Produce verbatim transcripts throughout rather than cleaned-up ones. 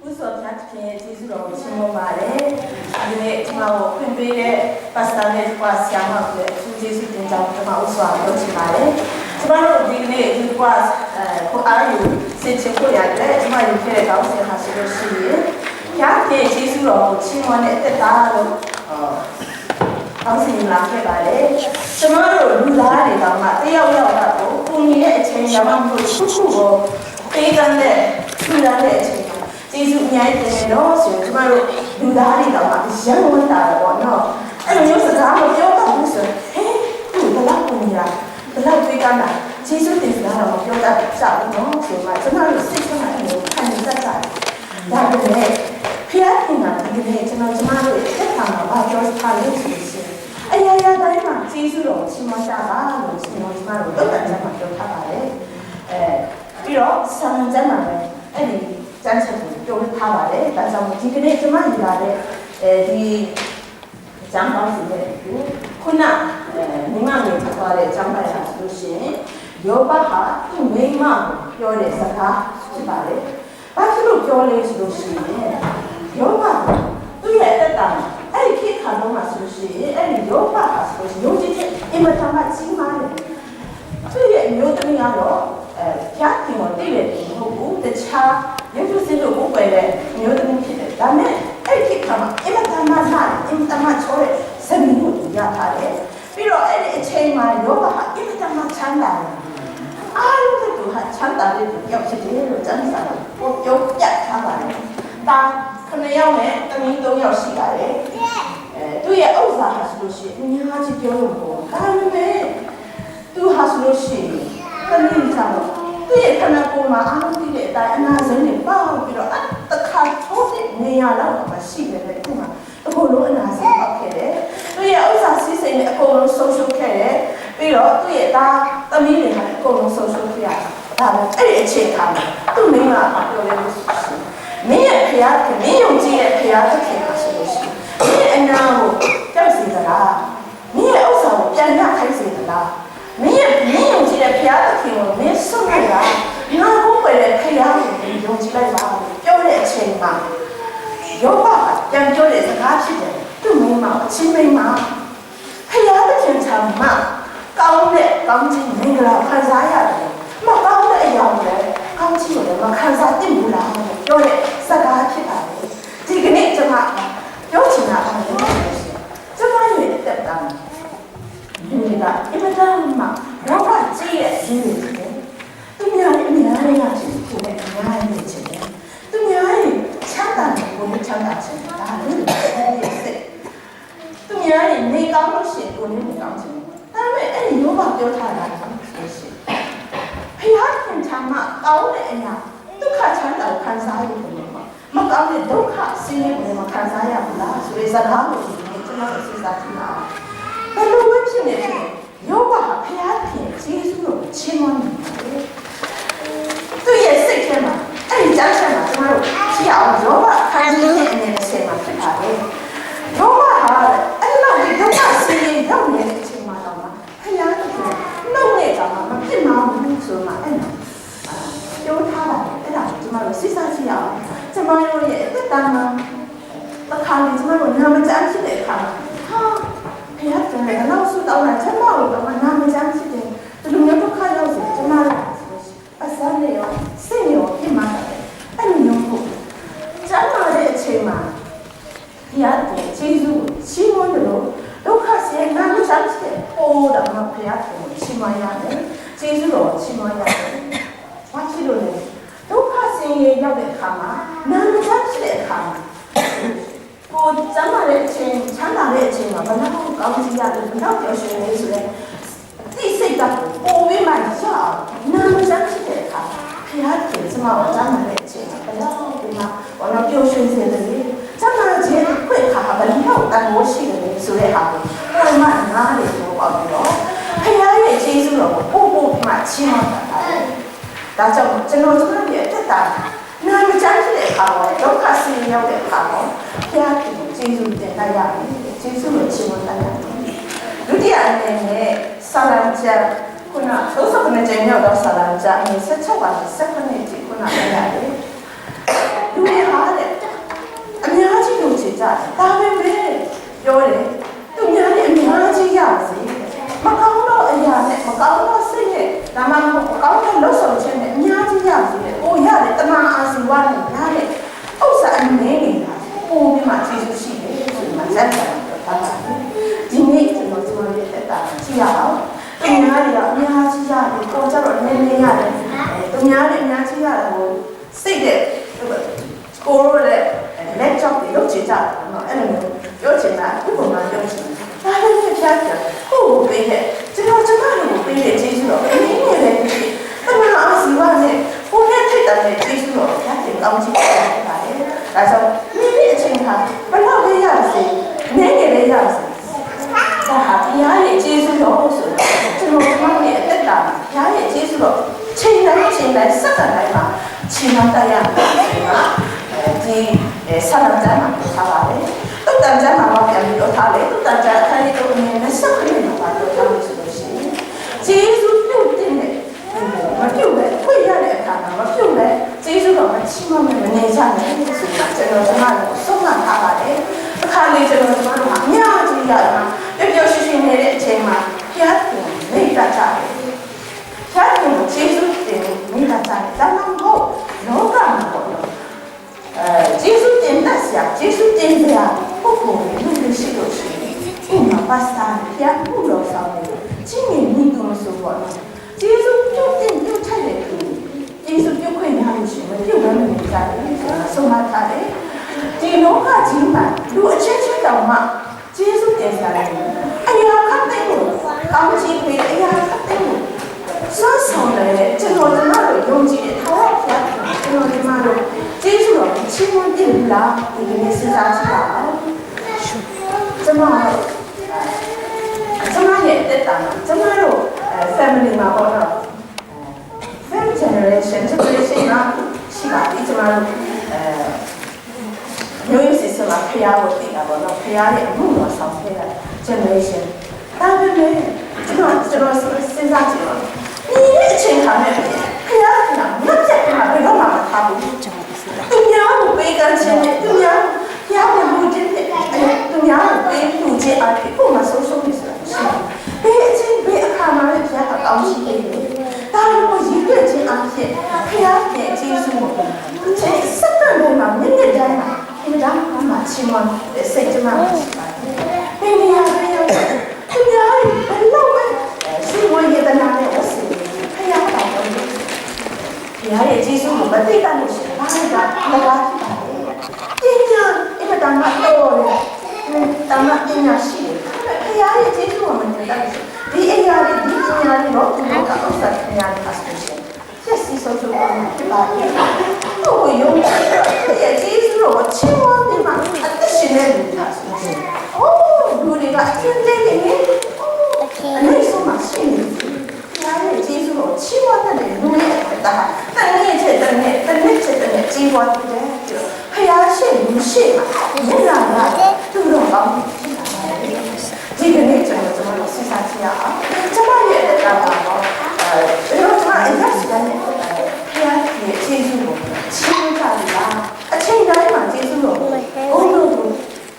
ဦးစွာဘုရားသခင်ရဲ့ကျေးဇူးတော်ကိုချီးမွမ်းပါတယ်။ ဒီနေ့ကျွန်မကိုဖွင့်ပေးတဲ့ပါစတာနဲ့တကွဆရာမကိုလည်းအထူးကျေးဇူးတင်ကြောင်းကျွန်မဦးစွာပြောချင်ပါတယ်။ ကျွန်မတို့ဒီကနေ့ဒီတကွအဲကိုအားယူဆင်ခြင်ဖို့ရအတွက်ကျွန်မယူခဲ့တဲ့ကောင်းစဉ်ဟာဆိုလို့ရှိရင်ဘုရားသခင်ရဲ့ကျေးဇူးတော်ကိုချီးမွမ်းတဲ့အသက်တာလို့ကောင်းစဉ်လာခဲ့ပါတယ်။ ကျွန်မတို့လူသားတွေတောင်မှတယောက်ယောက်ကတော့ကိုယ်နေတဲ့အချိန်ရမမှုတစ်ခုခုကိုပေးကမ်းတဲ့ထူတန်းတဲ့အချိန်မှာကျေးဇူးအများကြီးတင်တယ်နော်ဆိုရင်ကျမတို့လူသားတွေတော့အရမ်းဝမ်းသာတယ်ပေါ့နော်။ အဲ့လိုမျိုးစကားမပြောတတ်ဘူးဆိုရင်ဟဲသူ့ဘလောက်ပူနေတာဘလောက်တွေးကမ်းတာကျေးဇူးတင်စကားတော့မပြောတတ်ဘူးနော်ဆိုမှကျမတို့စိတ်ထဲမှာအဲ့လိုခံယူတတ်ကြတယ်။ ဒါပေမဲ့ဖျားခင်ကဒီကနေ့ကျွန်တော်ကျမတို့ရဲ့အခါမှာဘာပြောထားလဲဆိုလို့ရှိရင်အရာရာတိုင်းမှာကျေးဇူးတော်ချီးမွမ်းကြပါလို့ကျွန်တော်ကျမတို့လောက်တန်ကြမှာပြောထားပါတယ်။ အဲပြီးတော့ဆံကျမ်းမှာလည်းအဲ့ဒီကျမ်းချက်ကိုပြောထားပါတယ်။ဒါကြောင့်ဒီကနေ့ကျွန်မယူလာတဲ့အဲဒီအကြောင်းကောင်းစီနဲ့အတူခုနအဲမိမငယ်ထွက်သွားတဲ့အကြောင်းပိုင်ဟာဆိုလို့ရှိရင်ယောဘဟာသူ့မိန်းမကိုပြောတဲ့စကားဖြစ်ပါတယ်။ဘာဖြစ်လို့ပြောလဲဆိုလို့ရှိရင်ယောဘကသူ့ရဲ့အသက်တာမှာအဲ့ဒီခေတ်ခါလုံးမှာဆိုလို့ရှိရင်အဲ့ဒီယောဘဟာဆိုလို့ရှိရင်ယုံကြည်ခြင်းအင်မတန်မှကြီးမားတယ်။သူ့ရဲ့အမျိုးသမီးကတော့အဲဘုရားခင်ကိုသိတဲ့သူမဟုတ်ဘူး။တခြားရုပ်တုစင်တို့ကိုပွဲတဲ့မျိုးသမီးဖြစ်တယ်။ဒါနဲ့အဲ့ဒီခါမှာအင်မတန်မှနားအင်မတန်မှချောတဲ့ဇနီးကိုသူရထားတယ်။ပြီးတော့အဲ့ဒီအချိန်မှာယောဘဟာအင်မတန်မှချမ်းသာတယ်။အားလုံးကသူဟာချမ်းသာတဲ့သူတစ်ယောက်ဖြစ်တယ်လို့ကျမ်းစာကပြောပြထားပါတယ်။ဒါခဏယောက်နဲ့တမီးသုံးယောက်ရှိပါတယ်။အဲသူ့ရဲ့ဥစ္စာဟာဆိုလို့ရှိရင်အများကြီးပြောလို့မဟုတ်ဘူး။ဒါပေမဲ့သူဟာဆိုလို့ရှိရင်တနည်းကြောင့်သူ့ရဲ့ခန္ဓာကိုယ်မှာအားလုံးသိတဲ့အတိုင်းအနာဇုံတွေပေါက်ပြီးတော့တစ်ခါထိုးတဲ့နေရာလောက်မှာရှိတယ်လေခုမှအကုန်လုံးအနာဇုံပေါက်ခဲ့တယ်။သူ့ရဲ့ဥစ္စာစည်းစိမ်တွေအကုန်လုံးဆုံးရှုံးခဲ့တယ်။ပြီးတော့သူ့ရဲ့သားသမီးတွေဟာအကုန်လုံးဆုံးရှုံးခဲ့ရတယ်။ဒါပေမဲ့အဲ့ဒီအချိန်အခါမှာသူ့မိန်းမကပြောလဲလို့ဆိုရှင်မင်းရဲ့ဖျားခင်မင်းယုံကြည်တဲ့ဖျားသခင်ပါဆိုလို့ရှိရင်မင်းအနာကိုကြောက်စေသလား။မင်းရဲ့ဥစ္စာကိုပြန်ရခိုင်းစေသလား။မင်းရဲ့မင်းယုံကြည်တဲ့ဘုရားသခင်ကိုမင်းစွန့်လိုက်တာငါကိုယ်ွယ်တဲ့ဘုရားကိုမင်းယုံကြည်လိုက်ပါလို့ပြောတဲ့အချိန်မှာယောဘကပြန်ပြောတဲ့စကားဖြစ်တယ်။သူ့မိန်းမအချင်းမိန်းမဘုရားသခင်ထံမှာကောင်းတဲ့ကောင်းခြင်းမင်္ဂလာခံစားရတယ်။မကောင်းတဲ့အရာကိုလည်းကောင်းခြင်းကိုလည်းမခံစားသင့်ဘူးလားလို့ပြောတဲ့စကားဖြစ်ပါတယ်။ဒီကနေ့ကျွန်မပြောချင်တာကလည်းကျွန်မရဲ့အသက်တာမှာ လူတွေကအင်မတန်မှလောဘကြီးတဲ့လူတွေဖြစ်တယ်။သူများရဲ့အများကြီးကချင်သူနဲ့အများကြီးချင်တယ်။သူများရဲ့ချမ်းသာတဲ့ကိုယ်နဲ့ချမ်းသာချင်တယ်။ဒါလူတွေရဲ့စိတ်။သူများရဲ့နေကောင်းလို့ရှိရင်ကိုယ်နဲ့နေကောင်းချင်တယ်။ဒါပေမဲ့အဲ့ဒီယောဘပြောထားတာကဆိုရှင်ဘုရားခင်ထံမှာကောင်းတဲ့အရာဒုက္ခချမ်းသာကိုခံစားရလို့ပေါ့။မကောင်းတဲ့ဒုက္ခဆင်းရဲကိုလည်းမခံစားရဘူးလားဆိုတဲ့စကားကိုဒီနေ့ကျွန်တော်တို့စဉ်းစားကြည့်ပါဦး။ဘယ်လိုပဲဖြစ်နေဖြစ်နေယောဘဟာဘုရားသခင်ရဲ့ကျေးဇူးတော်ကိုချီးမွမ်းနေတယ်။သူ့ရဲ့စိတ်ထဲမှာအဲ့ဒီကြားချက်မှာကျွန်တော်တို့ကြည့်အောင်ယောဘအခန်းကြီးနှစ်အငယ်တစ်ဆယ်မှာဖြစ်ပါတယ်။ယောဘဟာအဲ့လောက်ဒီဒုက္ခဆင်းရဲရောက်နေတဲ့အချိန်မှာတော့မှဘုရားသခင်နှုတ်နဲ့တောင်မှမဖြစ်မှာဘူးဆိုမှအဲ့မှာပြောထားပါတယ်။အဲ့ဒါကိုကျွန်တော်တို့စဉ်းစားကြည့်အောင်ကျွန်တော်တို့ရဲ့အသက်တာမှာအခါလေးကျွန်တော်တို့နာမကျန်းဖြစ်တဲ့အခါမှာဟာဘုရားသခင်ကနောက်ဆုတောင်းတာကျွန်တော်တို့ကနာမကျန်းဖြစ်တယ်ဒီလိုမျိုးဒုက္ခရောက်စေကျွန်တော်တို့အစမ်းနေရောစိတ်နေရောဖြစ်မှာတယ်အဲ့လိုမျိုးကိုကျမ်းမာတဲ့အချိန်မှာဘုရားသခင်ကျေးဇူးကိုချီးမွမ်းတယ်လို့ဒုက္ခဆင်းရဲနာမကျန်းဖြစ်တဲ့ပိုးတော်မှာဘုရားသခင်ကိုချီးမွမ်းရတယ်ကျေးဇူးတော်ကိုချီးမွမ်းရတယ်ဘာဖြစ်လို့လဲဒုက္ခဆင်းရဲရောက်တဲ့အခါမှာနာမကျန်းဖြစ်တဲ့အခါမှာကိုယ်ကျန်းမာတဲ့အချိန်ချမ်းသာတဲ့အချိန်မှာဘယ်လောက်ကောင်းကြီးရတယ်ဘယ်လောက်ပျော်ရွှင်နေဆိုတဲ့သိစိတ်ဓာတ်ကိုပိုပြီးမှရအောင်နာမကျန်းဖြစ်တဲ့အခါဘုရားသခင်ကျမကိုကျန်းမာတဲ့အချိန်မှာဘယ်လောက်ဒီမှာဘာလို့ပျော်ရွှင်စေတယ်လဲကျန်းမာခြင်းခွင့်အခါဟာဘယ်လောက်တန်ဖိုးရှိတယ်လဲဆိုတဲ့ဟာကိုကိုယ်မှနားလည်လို့ပေါ့ပြီးတော့ဘုရားရဲ့ကျေးဇူးတော်ကိုပို့ပို့ပြီးမှချီးမွမ်းတာပါ။ဒါကြောင့်ကျွန်တော်ကျမရဲ့အသက်တာနာမကျန်းဖြစ်တဲ့အခါမှာဒုက္ခဆင်းရဲရောက်တဲ့အခါမှာဘုရားသခင်ကိုကျေးဇူးတင်တတ်ရမယ်။ကျေးဇူးတော်ချီးမွမ်းတတ်ရမယ်။ဒုတိယအနေနဲ့ဆာလံကျမ်းခုနသုံးဆယ့်ခုနစ်ကြိမ်မြောက်သောဆာလံကျမ်းအငယ်ဆယ့်ခြောက်ကနေဆယ့်ခုနစ်ထိခုနဖတ်ရတယ်။လူတွေဟာတဲ့ ဒါပေမဲ့ ပြောတယ်၊ သူများနဲ့ အများကြီးရပါစေ၊ မကောင်းသောအရာနဲ့ မကောင်းသောစိတ်နဲ့ ဒါမှမဟုတ် မကောင်းတဲ့လုပ်ဆောင်ချက်နဲ့ အများကြီးရပါစေတဲ့ ကိုယ်ရတဲ့ တမန်အာဇီဝနဲ့ ရတဲ့ဥစ္စာအနည်းငယ်က ပိုပြီးမှ ကျေးဇူးရှိတယ်ဆိုပြီးမှ ကျမ်းစာမှာ ပြောထားပါတယ်။ ဒီနေ့ ကျွန်တော်တို့ရဲ့ အသက်တာမှာ ကြည့်ရအောင်။ သူများတွေက အများကြီးရတယ်၊ ကိုယ်ကျတော့ နည်းနည်းရတယ်။ အဲ၊ သူများတွေ အများကြီးရတာကို စိတ်နဲ့ ကိုယ်တို့လည်း လက်ကျောက်တွေ လုပ်ချင်ကြတယ်ပေါ့နော်။ အဲ့လိုမျိုး ပြောချင်တာ ဥပမာ ပြောချင်တာ။ ဒါပေမဲ့ ဘုရားက ကိုယ့်ကိုပေးတဲ့၊ ကျွန်တော် ကျမတို့ကိုပေးတဲ့ ကျေးဇူးတော် အနည်းငယ်လည်းဖြစ်ဖြစ်၊ တမန်အာဇီဝနဲ့ ကိုယ်နဲ့ထိပ်တန်းတဲ့ ကျေးဇူးတော် ဘုရားသခင် ကောင်းချီးပေးတာ ဖြစ်ပါတယ်။ ဒါကြောင့် မိမိအချိန်အခါ ဘယ်လောက်ပဲရပါစေ၊ နည်းငယ်ပဲရပါစေ၊ ဒါဟာ ဘုရားရဲ့ ကျေးဇူးတော်ဆိုတော့ ကျွန်တော် ကျမတို့ရဲ့ အသက်တာမှာ ဘုရားရဲ့ ကျေးဇူးတော် ချိန်တိုင်း ချိန်တိုင်း စက္ကန့်တိုင်းမှာ ချီးမွမ်းတတ်ရမယ်ဆိုတာ ဒီ အဲ၊ ဆာလံကျမ်းမှာ ပြောထားပါတယ်။ သုတ်တံကျမ်းမှာ ဘာပြန်ပြီးပြောထားလဲ။ သုတ်တံကျမ်း အခန်းကြီး သုံး အငယ် နှစ်ဆယ့်ခုနစ်မှာ ဘာပြောထားလဲဆိုလို့ရှိရင်၊ ကျေးဇူးပြုသင့်တဲ့သူကို မပြုဘဲ ခွင့်ရတဲ့အခါမှာ မပြုဘဲ ကျေးဇူးတော် မချီးမွမ်းဘဲ မနေကြနဲ့ဆိုတာ ကျွန်တော် ကျမတို့ကို ဆုံးမထားပါတယ်။ တခါလေ ကျွန်တော် ကျမတို့ဟာ အများကြီးရတာ ပျော်ပျော်ရွှင်ရွှင် နေတဲ့အချိန်မှာ ဘုရားသခင်ကို မေ့တတ်ကြတယ်။ ဘုရားသခင်ကို ကျေးဇူးတင် မေ့တတ်ကြတယ်။ ဒါမှမဟုတ် လောကမှာပေါ့နော်။ အဲ၊ ကျေးဇူးတင်တတ်စရာ၊ ကျေးဇူးတင်စရာ ပုဂ္ဂိုလ်တွေ လူတွေရှိလို့ရှိရင်၊ ဥပမာ ပါစတာတွေ၊ ဘုရားအမှုတော်ဆောင်တွေ၊ ကြီးမြတ်သူမဆိုပေါ့နော်။ ကျေးဇူးပြုသင့်ပြုထိုက်တဲ့သူ၊ ကျေးဇူးပြုခွင့်ရလို့ရှိရင် မပြုဘဲမနေကြဘူးဆိုတာ ဆုံးမထားတယ်။ ဒီလောကကြီးမှာ လူအချင်းချင်းတောင်မှ ကျေးဇူးတင်စရာတွေ အရာခပ်သိမ်းကို ကောင်းချီးပေးတဲ့ အရာခပ်သိမ်းကို စွမ်းဆောင်နိုင်တဲ့ ကျွန်တော် ကျမတို့ ယုံကြည်တဲ့ ထာဝရဘုရားကို ကျွန်တော် ကျမတို့ ကျေးဇူးတော်ကို ချီးမွမ်းသင့်ဘူးလား။ ဒီကနေ့ စဉ်းစားကြည့်ရအောင်။ ကျမ၊ ကျမရဲ့ အသက်တာမှာ ကျမတို့ အဲ၊ family မှာပေါ့နော်။ Fifth generation, generation မှာ ရှိပါပြီ။ ကျမတို့ အဲ၊ မျိုးရိုးစစ်စစ်မှာ ဘုရားကို သိတာပေါ့နော်။ ဘုရားရဲ့ အမှုတော်ဆောင်ခဲ့တာ generation။ ဒါပေမဲ့ ကျွန်တော်၊ ကျွန်တော် စဉ်းစားကြည့်ပါဦး။ ဒီနေ့အချိန်အခါနဲ့ ဘုရားက ငတ်ပြတ်ပြီးမှ ဘယ်တော့မှ မထားဘူး။ သူများကို ပေးကမ်းခြင်းနဲ့ သူများကို ဘုရားကို လူချင်းနဲ့ သူများကို ပေးလူခြင်းအားဖြင့် ကိုယ့်မှာ ဆုံးရှုံးနေဆိုတာ မရှိဘူး။ ဘယ်အချိန် ဘယ်အခါမှာလည်း ဘုရားက ကောင်းချီးပေးတယ်။ ဒါကို ရည်ရွယ်ခြင်းအားဖြင့် ဘုရားရဲ့ ကျေးဇူးကို အချိန်စက္ကန့်တိုင်းမှာ မိနစ်တိုင်းမှာ အင်မတန်မှ ချီးမွမ်းတဲ့စိတ် ကျမမှာ ရှိပါတယ်။ ဘယ်နေရာပဲရောက်ရောက် သူများတွေ ဘယ်လောက်ပဲ အဲ၊ ရွှေငွေရတနာနဲ့ ဝတ်ဆင်နေ ဘုရားက ကောင်းချီးပေးတယ်။ ဘုရားရဲ့ ကျေးဇူးကို မသိတတ်လို့ရှိရင် ဘာမှမပါဖြစ်ပါဘူး။ ပညာ အင်မတန်မှ တော်တယ်။ အင်မတန်မှ ပညာရှိတယ်။ ဒါပေမဲ့ ဘုရားရဲ့ ကျေးဇူးကို မသိတတ်လို့ရှိရင် ဒီအရာတွေ၊ ဒီပညာတွေ၊ လောကီလောက ဥစ္စာပညာတွေဟာဆိုလို့ရှိရင် ပျက်စီးဆုံးရှုံးသွားမှာ ဖြစ်ပါတယ်။ သူ့ကို ယုံကြည်ပြီးတော့ သူ့ရဲ့ ကျေးဇူးတော်ကို ချီးမွမ်းပြီးမှ အသက်ရှင်တဲ့လူတွေဟာဆိုလို့ရှိရင် အိုး၊ လူတွေက အထင်သေးနေနေ၊ အိုး၊ အနိမ့်ဆုံးမှာ ရှိနေပြီ။ ဘုရားရဲ့ ကျေးဇူးတော်ကို ချီးမွမ်းတတ်တဲ့ လူရဲ့အသက်တာဟာ တနေ့ထက်တနေ့၊ တနေ့ထက်တနေ့ ကြီးပွားတိုးတက်ပြီးတော့ ဘုရားရှေ့၊ လူရှေ့မှာ မျက်နှာရတဲ့ သူတော်ကောင်းတွေ ဖြစ်လာပါတယ်။ ဒီကနေ့ ကျွန်တော်၊ ကျမတို့ စဉ်းစားကြည့်ရအောင်။ ကျမရဲ့ အသက်တာမှာတော့၊ အဲ၊ ကျွန်တော်၊ ကျမ အရပ်စခန်းနဲ့ ဘုရားရဲ့ ကျေးဇူးကို ချီးမွမ်းကြပြီလား။ အချိန်တိုင်းမှာ ကျေးဇူးတော်ကို ဂုဏ်တော်ကို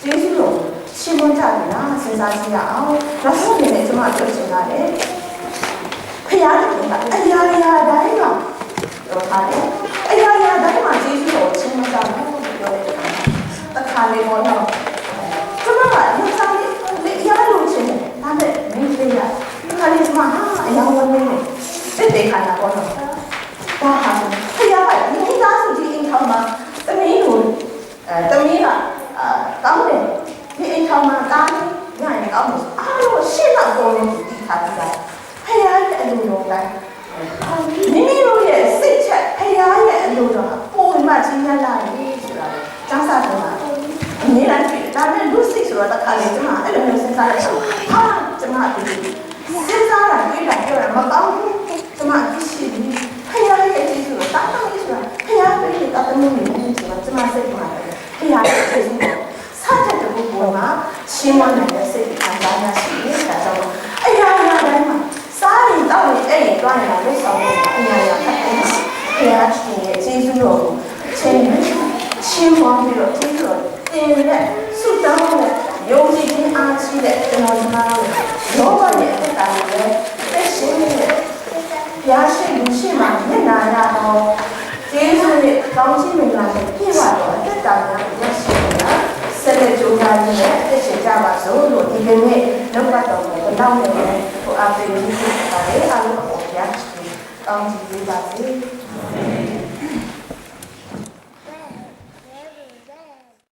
ကျေးဇူးတော်ကို ချီးမွမ်းကြပြီလား။ စဉ်းစားကြည့်ရအောင်။ နောက်ဆုံးအနေနဲ့ ကျမ ပြောချင်တာလည်း ဘုရားသခင်က အရာရာတိုင်းမှာ ပြောထားတယ်။ အရာရာတိုင်းမှာ ကျေးဇူးတော်ကို ချီးမွမ်းကြပါလို့ ပြောတဲ့အခါမှာ တခါလေပေါ့နော်။ ကျမက ယုံစားလေး လေးရလို့ချင်တယ်။ ဒါပေမဲ့ မင်းလေးရ။ တခါလေ ကျမဟာ အယောင်ဝဲဝဲနဲ့ စစ်တဲ့ခါလာပေါ့နော်။ ဒါဟာဆို ဘုရားက ဒီမိသားစု ဒီအိမ်ထောင်မှာ သမီးကို အဲ၊ သမီးက အာ၊ ကောင်းတယ်။ ဒီအိမ်ထောင်မှာ သားလေးရရင် ကောင်းတယ်ဆို အားလုံးရှေ့နောက် အကုန်လုံးကို တည်ထားပြီးသား။ ဘုရားရဲ့ အလိုတော်တိုင်း မိမိတို့ရဲ့ စိတ်ထက် ဘုရားရဲ့ အလိုတော်က ပိုပြီးမှ ကြီးမြတ်လာတယ်ဆိုတာကို ကျမ်းစာထဲမှာ အမြဲတမ်းတွေ့တယ်။ ဒါပေမဲ့ လူစိတ်ဆိုတော့ တခါလေ ကျမ အဲ့လိုမျိုး စဉ်းစားတဲ့အခါမှာ ဟာ၊ ကျမ ဒီ စဉ်းစားတာ တွေးတာ ပြောတာ မကောင်းဘူး။ ကျမ အပြစ်ရှိပြီ။ ဘုရားရဲ့ ကျေးဇူးတော် သားသမီးဆိုတာ ဘုရားပေးတဲ့ သားသမီးတွေနဲ့ ဆိုတော့ ကျမ စိတ်ထဲမှာ ဘုရားရဲ့ ကျေးဇူးတော် ဆထက်တပူပေါ်မှာ ချီးမွမ်းနိုင်တဲ့ စိတ်ခံစားရရှိတယ်။ ဒါကြောင့်မို့ အရာရာတိုင်းမှာ စားရင် သောက်ရင် အိပ်ရင် သွားရင် လုပ်ဆောင်ရင် အရာရာခပ်သိမ်းမှာ ဘုရားရှင်ရဲ့ ကျေးဇူးတော်ကို အချိန်မရွေး ချီးမွမ်းပြီးတော့ ကျေးဇူးတော်တင်လျက် ဆု Yawng ai, yawng chyi hkyin a hkyi de, kanawn sa na we, Yawba ni a htet tang ni le, htet shin ni de, ya she lu shi ma myit na ya gaw, chyeju myit, kau chye myit na hte pyi wa taw, a htet tang ni a ya shi ni na, salet chyu ga ni de, htet shin ja wa su, lu di de ni, nang pat taw ni, kanau ni de, hku a hpe ni hku hkra e, a lu a gaw ya shi, kau chye ba se.